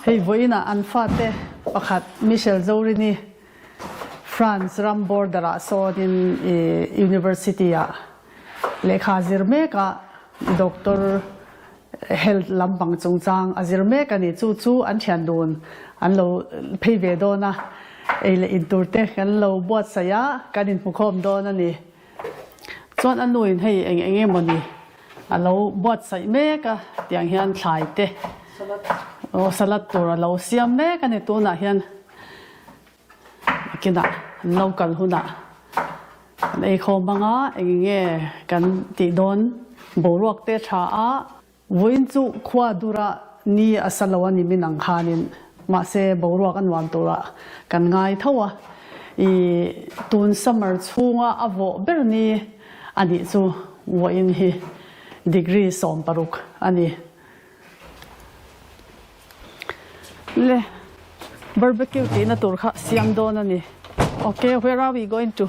Hei vawiinah an fate pakhat Michelle Zorini France ram border ah sawnin University ah lehkha zir mek a, Doctor health lampang chungchang a zir mek a ni. Chu chu an thian dun an lo phei ve dawn a, ei leh in tur te kan lo buatsaih a, kan inhmukhawm dawn a ni. Chuan a nuin hei eng eng emaw ni a lo buatsaih mek a, tiang hian thlai te aw salad tur a lo siam mek a ni tunah hian kinah an lo kal hunah kan ei khawm ang a, eng eng nge kan tih dawn boruak te tha a. Vawiin chu khua dura ni a sa lo a ni min ang khanin mahse boruak a nuam turah kan ngai tho a, i tun summer chhunga a vawh ber ni a nih chu vawiin hi degree 16 a ni. Le barbecue tihna tur kha siam dawn a ni. Okay, where are we going to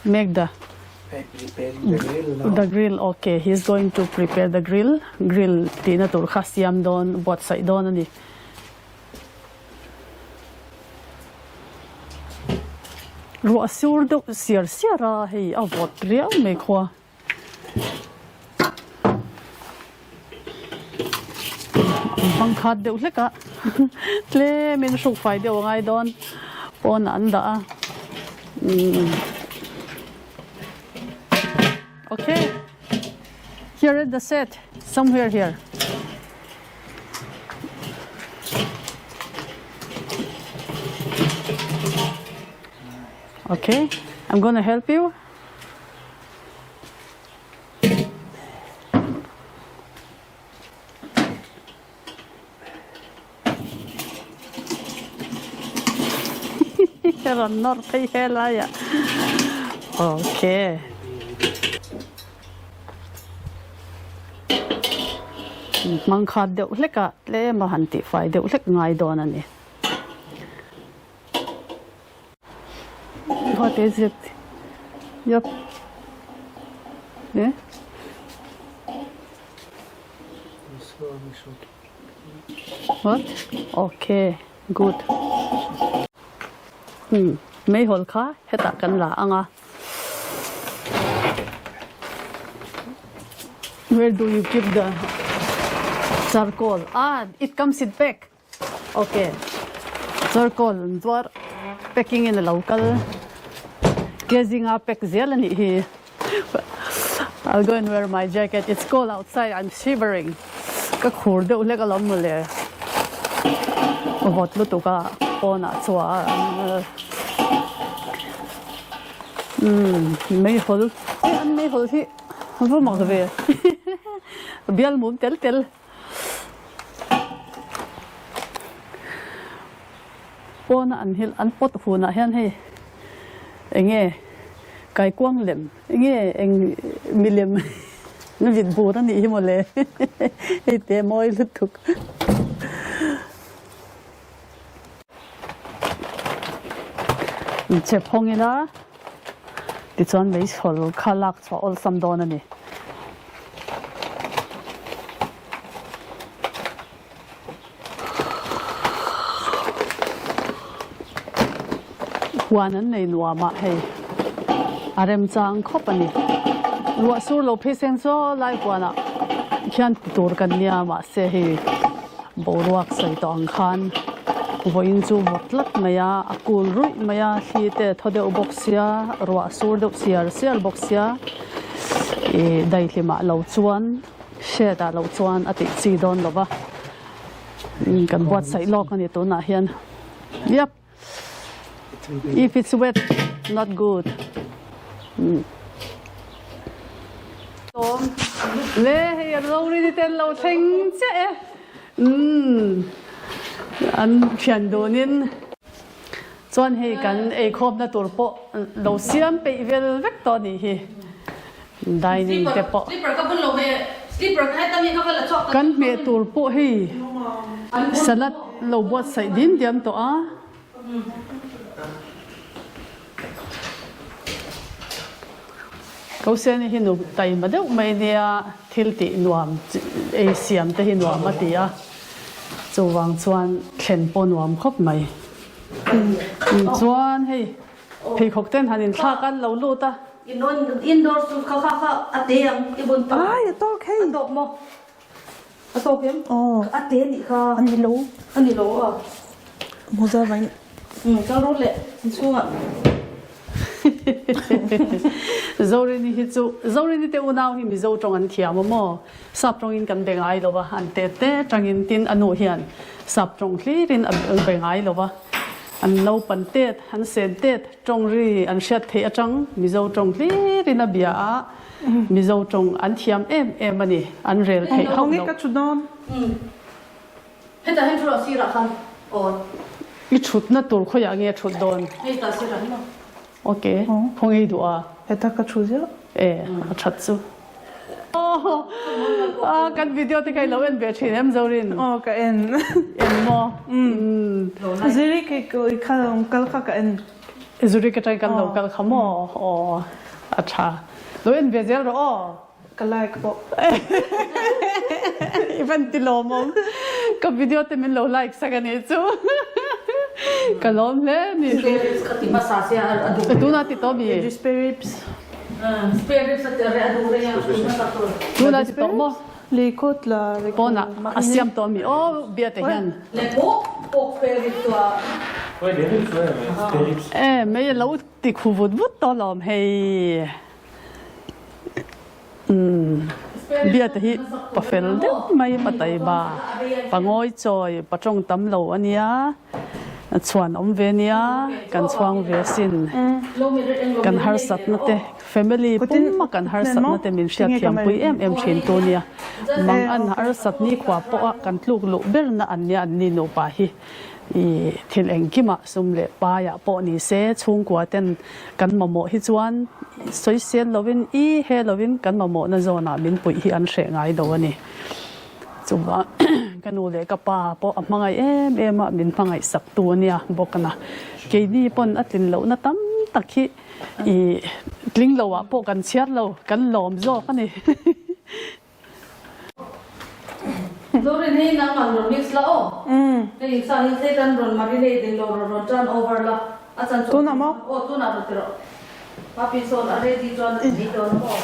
make the I preparing the grill now. The grill, okay, he is going to prepare the grill, grill tihna tur kha siam dawn, buatsaih dawn a ni. Ruah sur deuh siar siar a, hei a vawt riau mai khua. An hmang khat deuh hlek a, tlemin hruk fai deuh a ngai dawn pawnah an dah a. Okay, here is the set, somewhere here. Okay, I'm gonna help you. Rawn nawr phei he lai ah. Okay. Hmang khat deuh hlek a tlem a han tihfai deuh hlek ngai dawn a ni. What is it? Yep. Eh? What? Okay, good. Hmm, meihawl kha hetah kan la ang a. Where do you keep the charcoal? Ah, it comes in pack. Ok charcoal an zuar packing in alo kal ke zinga pack zel anih hi I'll go and wear my jacket it's cold outside I'm shivering ka khur deuh hlek alawm mawle vawt lutuk a pawnah chuan umm meihawl an meihawl hi va mak ve bial mum tel tel. Pawna an hil an pawt hunah hian hei enge kaikuang lem enge eng milem na vit bur a nih hi mawle hei te mawi lutuk. Chep hawng ila tichuan meichhawl kha lak chhuah awlsam dawn a ni. Huan an nei nuam a hei a remchang khawp a ni. Ruah sur lo phei seng chaw lai huanah khian ti tur kan nia mahse hei boruak sawi tawh ang khan vawiin chu vawt tlat mai a, a kul ruih mai a, thli te thaw deuh bawk sia, ruah sur deuh siar siar bawk sia. Ih daihlimah lo chuan shed ah lo chuan a tih chi dawn lo va, kan buatsaih lawk a ni tunah hian. Yep, if it's wet not good. Le hei a ro ri ten lo thleng chiah e. Umm an thian dunin. Chuan hei kan eikhawmna tur pawh lo siam peih vel vek tawh a nih hi. Dining te pawh. Kan hmeh tur pawh hei salad lo buatsaih dim diam tawh a. Koseni hi nu taima deuh mai nia thil tih nuam ei siam te hi nuam a ti a. Chuvang chuan thlen pawh nuam khawp mai. Chuan hei pheikhawk ten han inthlak a an lo lut a. Indoor chu kha kha kha a te ang i bun tawk. Ai a tawk hei. A tawk maw? A tawk em? Aw. A te nih kha. A ni lo. A ni lo a. Moza vain. Um kal rawh le inchhungah. Zorini hi chu Zorini te unau hi Mizo tawng an thiam a maw? Sap tawngin kan be ngai lo va, an te te tangin tin a nu hian sap tawng hlirin a be ngai lo va. An naupan tet, an sen tet tawng ri an hriat theih atang Mizo tawng hlirin a bia a, Mizo tawng an thiam em em a ni, an rel theih hauh Khawnge loh. ka thu dawn? Hetah hian thu rawh sirah khan aw. I thutna tur khawiah nge thut dawn? Hei tah sirah hi maw? Ok, khawnge i duh a? Hetah ka thu ziah. E, a that chu. Aw, kan video te kha i lo en ve thin em Zorin? Aw, ka en. En maw? Umm. Zurich i kal kha ka en. Zurich atangin kan lo kal kha maw? Aw, a tha. Lo en ve zel rawh aw. Ka like pawh. I van ti lawmawm. Ka video te min lo like sak a nih chu. Ka lawm hle a ni. Spare ribs kha ti hmasa sia a duh. Tuna ti tawh mi? Spare ribs. Spare ribs a ti a duh reng a ti hmasa tur. Tuna ti tawh maw? Lei kawt la. Pawnah a siam tawh mi aw biate hian. Le pawh pawk spare ribs chu a. E mei a lo ti khu vut vut tawh lawm hei. Biate hi pa fel deuh mai pa taiba, pa ngawi chawi, pa tawng tam lo a nia, chhuan awm ve nia, kan chhuang ve asin. Kan harsatna te, family pum a kan harsatna te min hriatthiampui em em thin tu nia. Mang an harsat nikhua pawha kan tluk luh berna an nia an ni nupa hi. I thil engkimah sum leh paiah pawh ni se, chhungkua ten kan mamawh hi chuan sawisel lovin i he lovin kan mamawhna zawnah min puih hi an hreh ngai lo a ni. Chuvang ka nu leh ka pa pawh a hmangaih em em a, min hmangaih sak tu a nia bawk a na. Keini pawn a tlin lohna tam tak hi i tling loah pawh kan chhiar lo, kan lawm zawk a ni. Zorin hei nangmah rawn mix la aw. Hei sa hi thei tan rawn marinate in lo rawn rawn turn over la a chan chu Tunah maw? Aw tunah rawn ti rawh. Papi sawn a ready chuan a ei dawn a maw.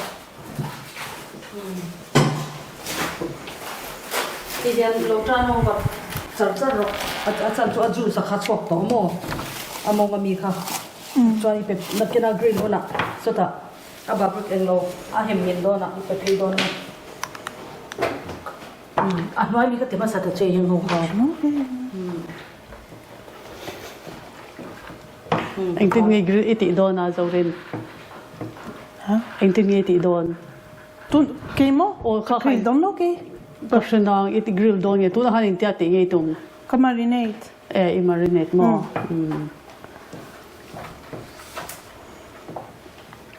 Ti hian lo turn over char char rawh a chan chu a juice a kha chhuak tawh a maw a mawng ami kha chuan i pe nakinah grill hunah sawtah A barbecue eng lo a hem nghen dawn a, i pe phei dawn a. A hnuai mi ka ti hmasa ta che heng ho kha. Engtin nge grill i tih dawn a Zorin? Engtin nge i tih dawn? Tun kei maw? Aw kha Ka grill dawn lo kei. Ka hre nang i ti grill dawn nge tunah khan engtia tih nge i tum? Ka marinate. E i marinate maw?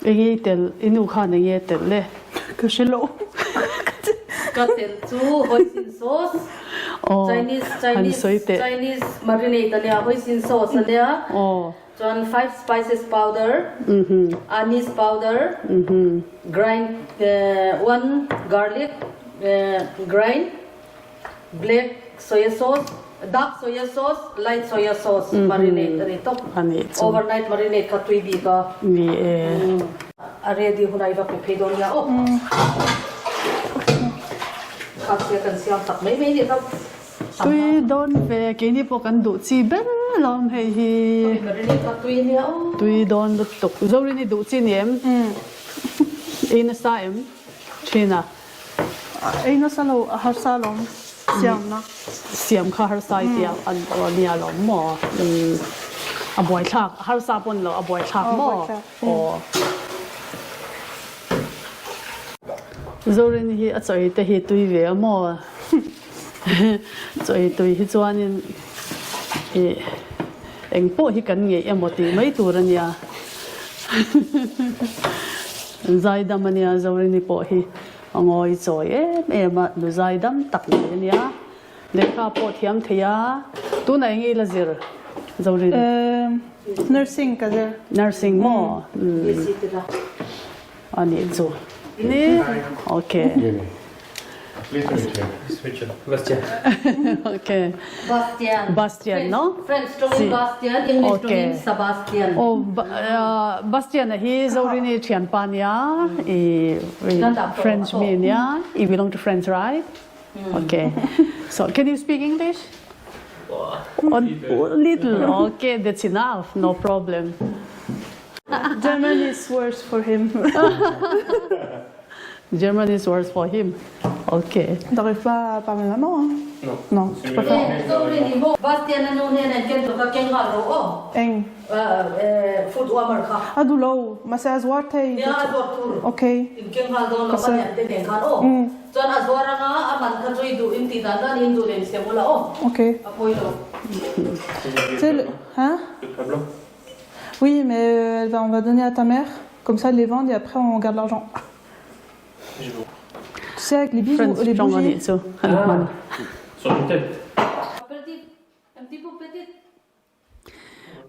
Enge i telh? I nu khan enge a telh le? Ka hre lo. Ka telh chu hoisin sauce, Chinese Chinese Chinese marinate a nia, hoisin sauce a nia, chuan five spices powder, anise powder, grind one garlic grind, Black soya sauce, dark soya sauce, light soya sauce marinate a ni tawp. Overnight marinate kha tui bik a. Ni e. A ready hunah i va pe phei dawn nia aw. Kha sia kan siam tak mai mai nih kha. Tui dawn ve, keini pawh kan duh chi ber alawm hei hi. Marinate kha tui nia aw. Tui dawn lutuk. Zorin i duh chi ni em? Ei nasa em? Thin a. Ei nasa lo a harsa alawm siamna. Siam kha harsa i tia a nia alawm maw? A buaithlak a harsa pawn lo a buaithlak maw? Aw. Zorin hi a chaw ei te hi tui ve a maw? Chaw ei tui hi chuanin ih eng pawh hi kan ngeih emaw tih mai tur a nia. Zaidam a nia Zorini pawh hi a ngawi chawi em em a, nu zaidam tak mai a nia. Lehkha pawh thiam thei a, tunah eng i la zir Zorin? Nursing ka zir. Nursing maw? A nih chu. Ni? Ok. Bastian. Okay. Bastian. Bastian, no? French tawngin Bastian, English tawngin Sebastian. Oh, Bastian a hi Zorini thianpa nia, i French mi nia, i belong to French, right? Okay. So, can you speak English? Little. Okay, that's enough. No problem. German is worse for him. German is worse for him. Okay. T'arrives pas à parler maman, hein? Non. Non, tu préfères. Bastian a nu hnen an ken tuk a keng nghal ro aw. Eng. Food warmer kha. A duh lo, mahse a zuar thei. Nia a zuar tur. Okay. In keng nghal dawn lo a lian te nen khan aw. Chuan a zuar anga a man kha chu i duh in tih dan dan in duh lem siam ula aw. Okay. A pawi lo. Thil, hein? Oui, mais elle va, on va donner à ta mère, comme ça elle les vend et après on garde l'argent. Tu sais, avec les bijoux, French les tawng a bougies. nih chu an hman.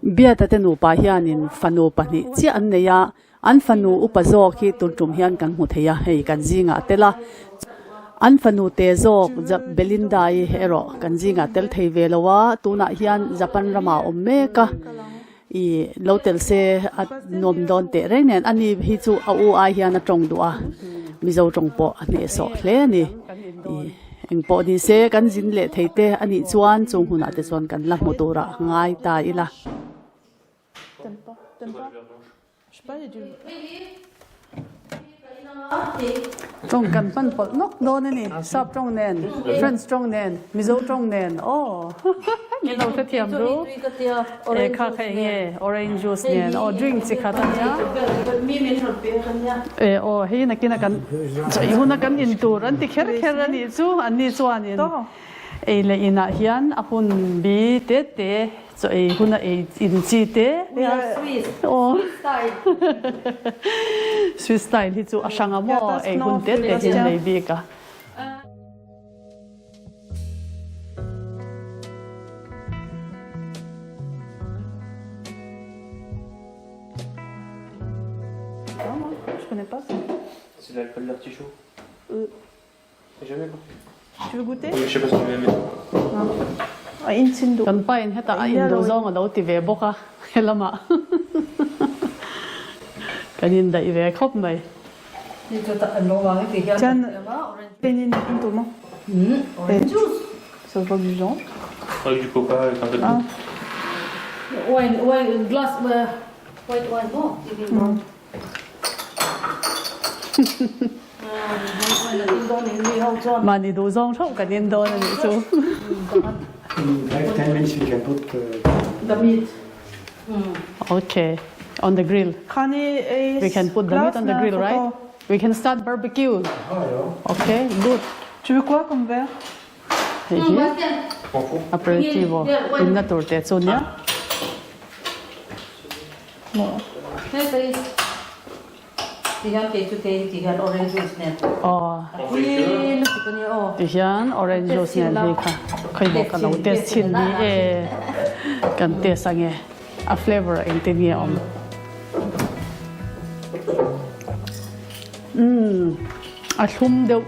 Biata te nupa hianin fanu pahnih chiah an nei a, an fanu upa zawk hi tun tum hian kan hmu thei a, hei kan zingah a tel a, an fanu te zawk Belinda-i erawh kan zingah tel thei ve lo a, tunah hian Japan ramah a awm mek a. I lo tel se a nuam dawn teh reng nen ani hi chu a u ai hian a tawng duh a, Mizo tawng pawh a hnehsawh hle a ni. I eng pawh ni se kan zin leh thei te a nih chuan chung hunah te chuan kan la hmu turah ngai ta ila. Tawng kan hman pawlh nawk dawn a ni, Sap tawng nen, French tawng nen, Mizo tawng nen aw min lo hrethiam ru e kha kha eng nge orange juice nen aw drink chi khat a nia e aw hei nakin a kan chawi huna kan in tur an ti kher kher a nih chu an ni chuanin ei leh inah hian a hun bi te te. Chaw ei hun a ei in chi te. Aw Swiss style hi chu a hrang a maw ei hun te te hi an nei bik a. C'est de l'alcool d'artichaut. Kan pa in hetah a in duh zawng a lo ti ve bawk a, helamah kan indaih ve khawp mai. Mahni duh zawng theuh kan in dawn a nih chu. Okay, on the grill. We can put the meat on the grill, right? We can start barbecue. Okay, good. Tu veux quoi comme verre? Hei hi aperitivo inna tur te chu nia. Tihian orange juice nen hei kha khawimaw ka lo test chhin ni e kan test ange a flavour engtin nge a awm. Umm a thlum deuh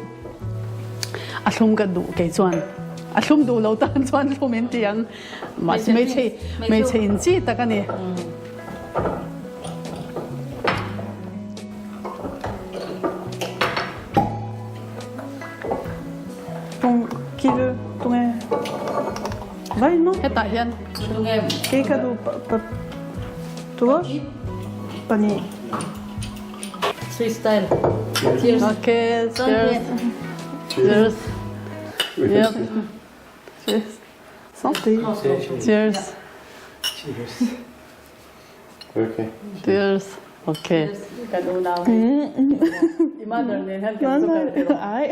a thlum ka duh kei chuan a thlum duh lo tan chuan thlum in ti ang. Mahse hmeichhe hmeichhe in chi tak a ni. Tung ki chu tunge vai no. Hetah hian Kei ka duh pa pa tu pahnih. Swiss style. Cheers. Okay, cheers. Cheers. Yep. Cheers. Santé. Cheers. Cheers. Okay. Cheers. Okay. Kan unau hi. I mother nen hian kan chu kal tiro. Ai.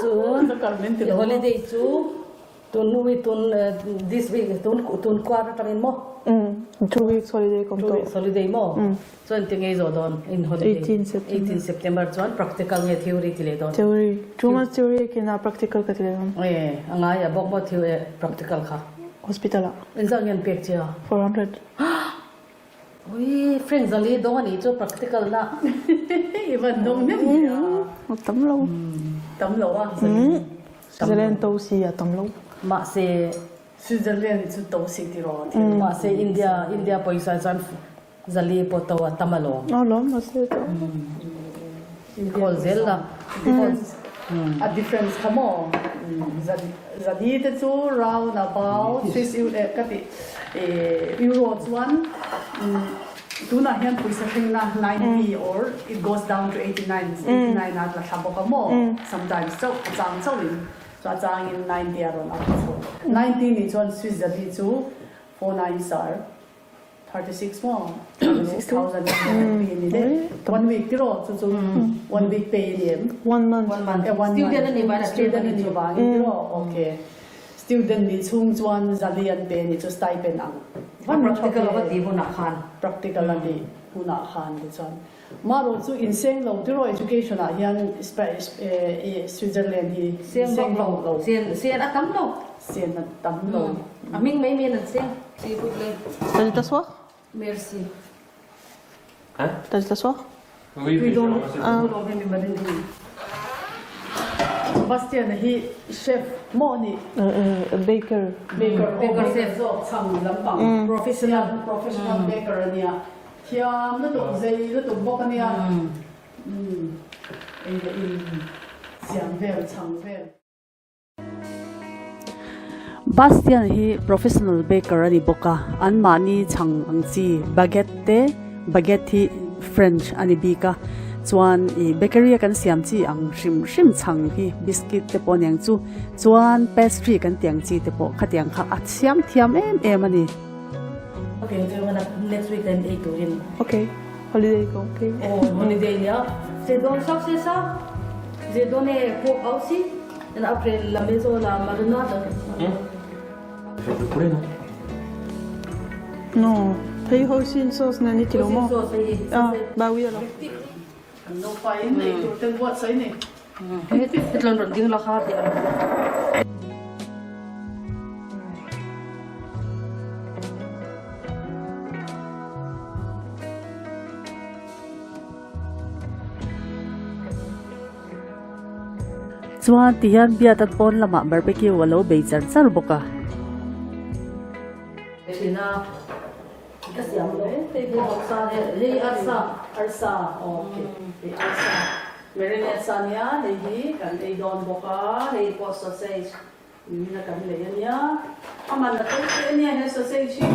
Chu Chu kal min ti lo. Holiday chu tun week tun this week tun tun kwar atangin maw? 2 weeks holiday kom 2 to. weeks holiday maw? Chuan ti ngei zawh dawn in holiday. 18 September. 18 September chuan practical nge theory ti leh dawn? Theory. 2 months theory kina practical ka ti leh dawn. E, a ngai a bawk maw theory practical kha? Hospital ah. Engzah nge an pek che a? 400. Ui, Frank Zali dawng a nih chu practical na. I van dawng hnem hle a. A tam lo. Tam lo a. Switzerland to si a tam lo. Mahse Switzerland chu to si ti rawh thil. Mahse India India pawisa chuan zali pawh to a tam alawm. Alawm mahse to. Khawl zel la. A difference kha maw? Zali te chu round about Swiss ka ti euro chuan tunah hian pawisa thlengna 90 or it goes down to 89 89 a tla thla bawk a maw? Sometimes chauh a chang chauhin chu a changin 90 a rawn up chho. 90 nih chuan Swiss zali chu four nines are 36 maw 36,000 pay ni de one week tiro chu chu one week pay ni em one month one month eh one student ani ba student ani ba ni tiro okay student ni chung chuan zali an pe ni chu stipend ang practical a ti huna khan practical ani huna khan ti chuan maro chu inseng lo tiro education ah hian Switzerland hi seng lo sen sen a tam lo sen a tam lo a ming mai men an seng s'il vous plaît. T'as dû t'asseoir? Merci. Hein? T'as dû t'asseoir? Oui, oui. Ah. Sebastian hi chef maw ni? Baker. Baker, Baker chef. Zawk chhang lampang. Professional. Professional baker ania. Thiam lutuk zei lutuk bawk ania. Ei leh in siam vel chhang vel. Bastian hi professional baker a ni bawk a, anmahni chhang ang chi baguette te, baguette hi French a ni bik a, chuan ih bakery a kan siam chi ang hrim hrim chhang hi biscuit te pawh aniang chu, chuan pastry kan tih ang chi te pawh khatiang kha a siam thiam em em a ni. Okay, next week kan ei turin. Okay, holiday ko okay. Oh, holiday nia. Se don sak se sa. Se don e pork au si. And après la maison la marinade. Faire le poulet, non? Non. Hei hoisin sauce na ni tilo mo. Sauce hei. Ah, bah oui alors. Kan lo pain ei tur ten buatsaih ni. Hetlon rawn ding la kha tih ang. Chuan ti hian Biata pawn lamah barbecue a lo bei char char bawk a. Thin a, ka siam lo hei hi vawksa he hei arsa. Arsa okay hei arsa marinade sa nia hei hi kan ei dawn bawk a hei pawh sausage Min a kan lei ania a man a tel che ania he sausage hi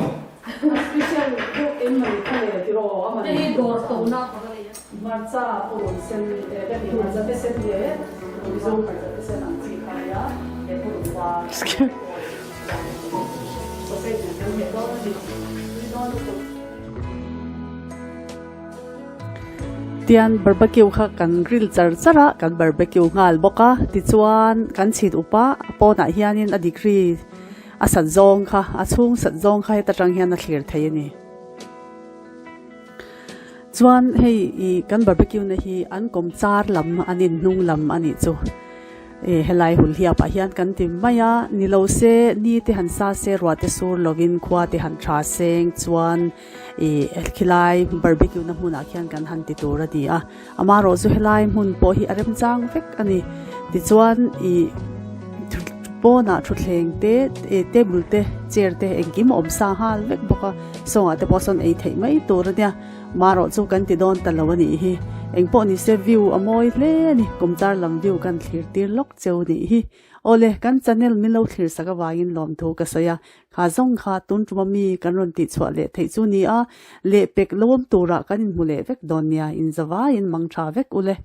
a special deuh em mai kha le tiraw a man Hei dawr to na ka lei a. Hmarcha purun sen eh ka ti hmarcha te sen leh Mizo hmarcha te sen ang chi kha ania he purun var sausage nen kan heh dawn a ni tui dawn lutuk. Tian barbecue kha kan grill char char a, kan barbecue nghal bawk a, tichuan kan chhit up a, a pawnah hianin a degree a sat zawng kha, a chhung sat zawng kha heta tang hian a thlir thei a ni. Chuan hei ih kan barbecue na hi an kawm char lam an inhnung lam a nih chu. E helai hul hiap ah hian kan ti mai a, ni lo se ni te han sa se ruah te sur lovin khua te han tha seng chuan e khilai barbecue na hmunah khian kan han ti tur a ni a, amaherawh chu helai hmun pawh hi a remchang vek a ni tichuan ih pawnah thutthleng te eh table te chair te engkim a awm sa nghal vek bawk a sawngah te pawh sawn ei theih mai tur a nia. Marawh chu kan ti dawn ta lo a nih hi. Engpawh ni se view a mawi hle a ni. Kumchar lam view kan thlir tir lawk cheu nih hi. Awle, kan channel min lo thlir sak avangin lawmthu ka sawi a. Kha zawng kha tun tuma mi kan rawn tih chhuah leh theih chu ni a, lehpek lawm turah kan inhmu leh vek dawn nia, inzavaiin mang tha vek ule.